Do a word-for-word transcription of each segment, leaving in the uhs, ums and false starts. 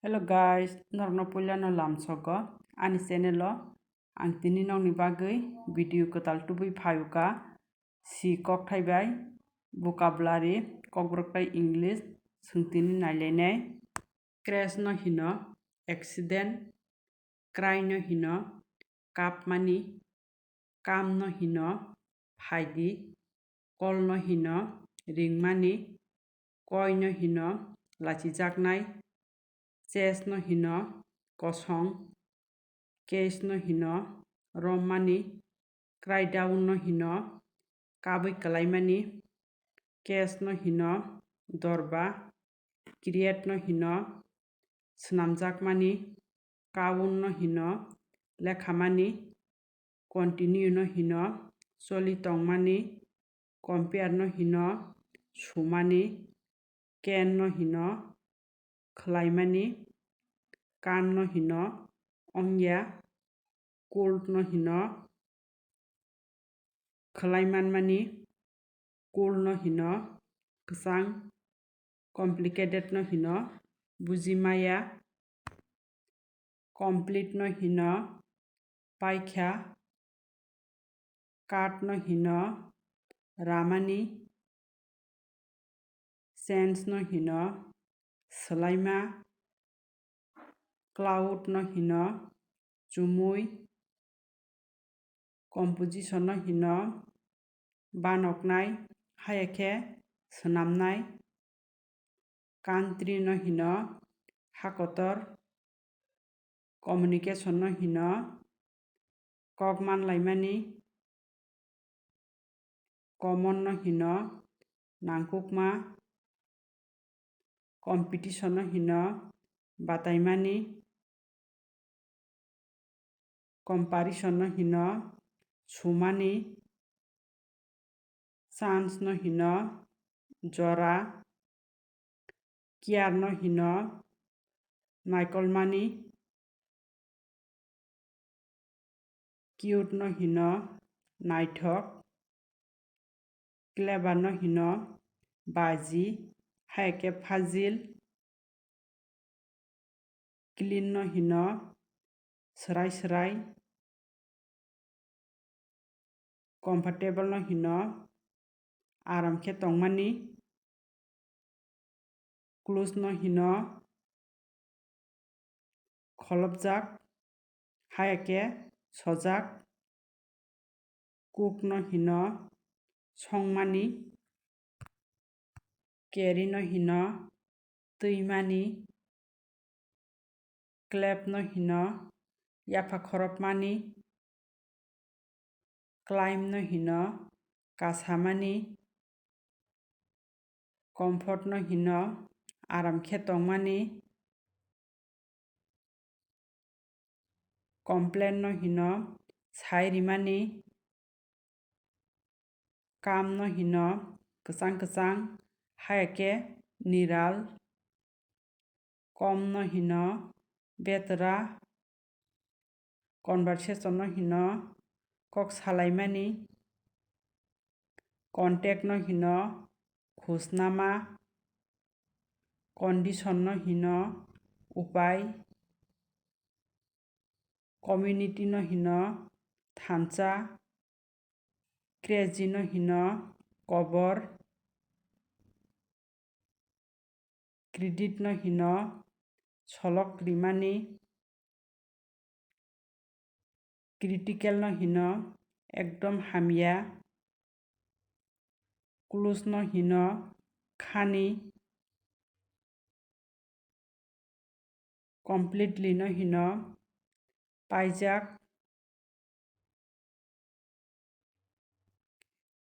Hello guys, norokno puilano lamsogo ani channel o. Ang tini nokni bagwi video kwtal tubui phaiwkha. Si kokthai bai vocabulary, kokborok tai English, swng tini nailainai. Crash no hino accident, cry no hino kapmani, come no hino phaidi, call no hino ringmani, koi no hino lachijaknai, chase no hino kosong, case no hino rommani, cry down no hino kabwi kwlaimani, case no hino dorba, create no hino swnamjakmani, count no hino lekhamani, continue no hino choli tongmani, compare no hino sumani, can no hino khwlaimani, can't no hino ongya, couldn't no hino khwlai manmani, could no hino kwchang, complicated no hino buji maya, complete no hino paikha, cut no hino ramani, change no hino swlaima, cloud no hino chumui, composition no hino banoknai, haya khe swnamnai, country no hino hakotor, communication no hino kok manlaimani, common no hino nangkukma, competition no hino bataimani, comparison no hino sumani, chance no hino jora, care no hino naikolmani, cute no hino naithok, clever no hino baji, hai khe fazil, clean no hino swrai swrai, comfortable no hino aram khe tongmani, close no hino kholopjak, haya khe sojak, cook no hino songmani, carry no hino twimani, clap no hino yapha khoropmani, climb no hino kasamani, comfort no hino aram khe tongmani, complain no hino sai rimani, calm no hino kwchang kwchang, haya khe niral, calm no hino betra, conversation no hino kok salaimani, contact no hino khusnama, condition no hino upai, community no hino thansa, crazy no hino kobor, credit no hino solok rimani, critical no hino ekdom hamya, close no hino khani, completely no hino paijak,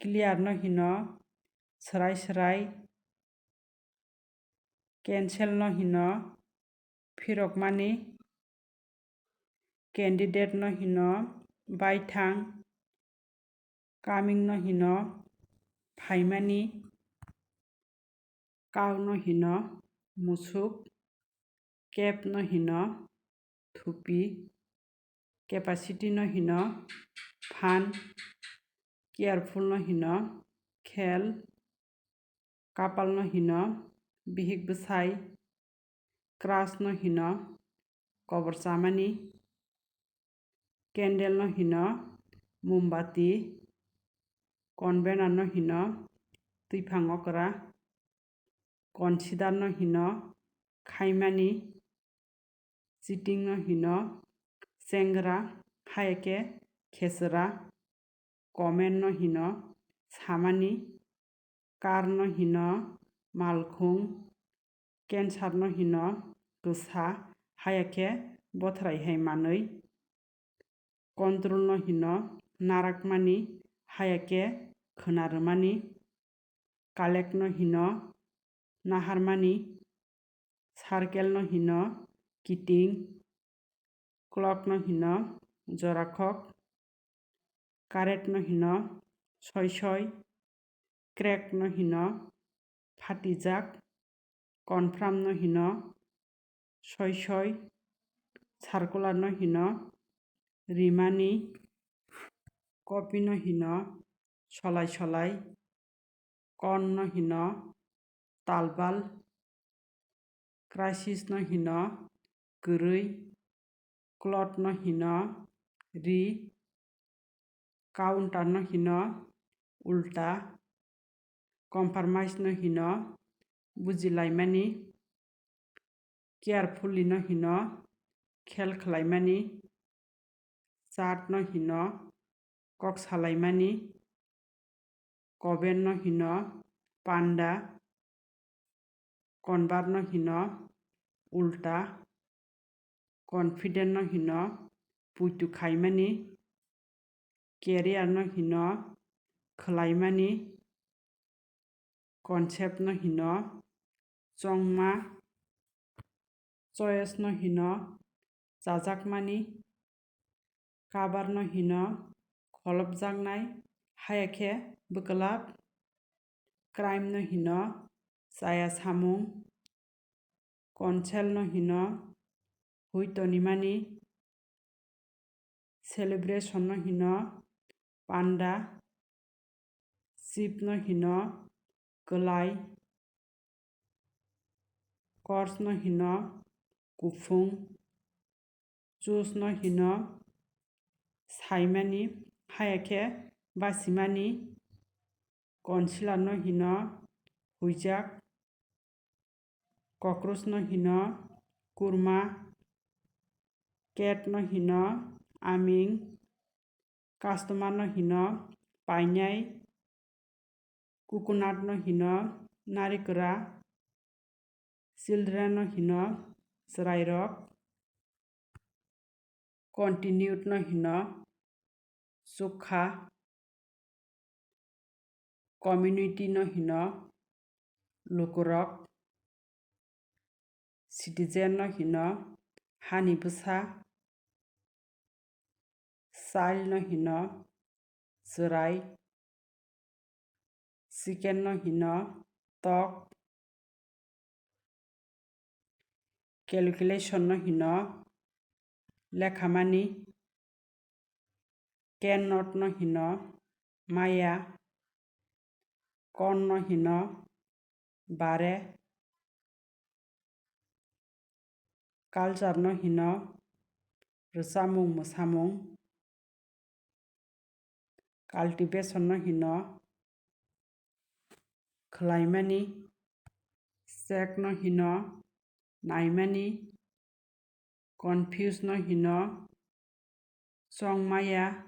clear no hino swrai swrai, cancel no hino phirokmani, candidate no hino baithang, coming no hino phaimani, cow no hino musuk, cap no hino thupi, capacity no hino phan, careful no hino khel, kapal no hino bihik bwsai, Crush no hino kobor chamani. Candle no hino mombati. Convener no hino twiphang okra. Consider no hino khaimani. Cheating no hino chengra, hayakhe khesra. Comment no hino samani. Car no hino malkhung. Cancer no hino kwsa, hayakhe bothrai hai manwi. Control no hino narakmani, hayakhe khwnarwmani. Collect no hino naharmani. Circle no hino kiting. Clock no hino jorakhok. Karet no hino soi soi. Crack no hino phatijak. Confirm no hino soi soi. Circular no hino rimani. Copy no hino solai solai. Corn no hino talbal. Crisis no hino kwrwi. Cloth no hino ri. Counter no hino ulta. Compromise no hino bujilaimani. Carefully no hino khel khlaimani. Chat no hino kok salaimani. Koben no hino panda. Convert no hino ulta. Confident no hino puitu khaimani. Career no hino khwlaimani. Concept no hino chongma. Choice no hino chajakmani. Cover no hino kholopjaknai, hayakhe bwklap. Crime no hino chaya samung. Console no hino hui tonimani. Celebration no hino panda. Sip no hino kwlai. Course no hino kuphung. Choose no hino saimani, hayakhe basimani. Concealer no hino huijak. Cockroach no hino kurma. Cat no hino aming. Customer no hino painai. Coconut no hino narikra. Children no hino chwrairok. Continued no hino chukha. Community no hino lukurok. Citizen no hino hani bwsa. Child no hino chwrai. Chicken no hino tok. Calculation no hino lekhamani. Cannot no hino maya. Corn no hino bare. Culture no hino rwchapmung mwsamung. Cultivation no hino khwlaimani. Check no hino naimani. Confuse no hino chongmaya.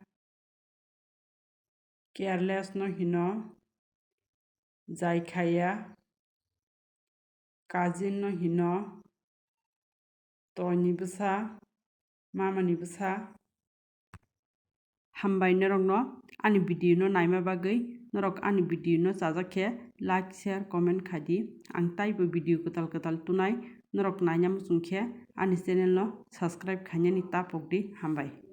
Careless no hino jaikhaya. Cousin no hino toini bwsa, mamani bwsa. Hambai norokno ani video no naima bagwi. Norok ani video no chajak khe like, share, comment khai di. Ang taibo video kwtal kwtal tunai, norok naina muchung khe ani channel no subscribe khainani ta pok di. Hambai.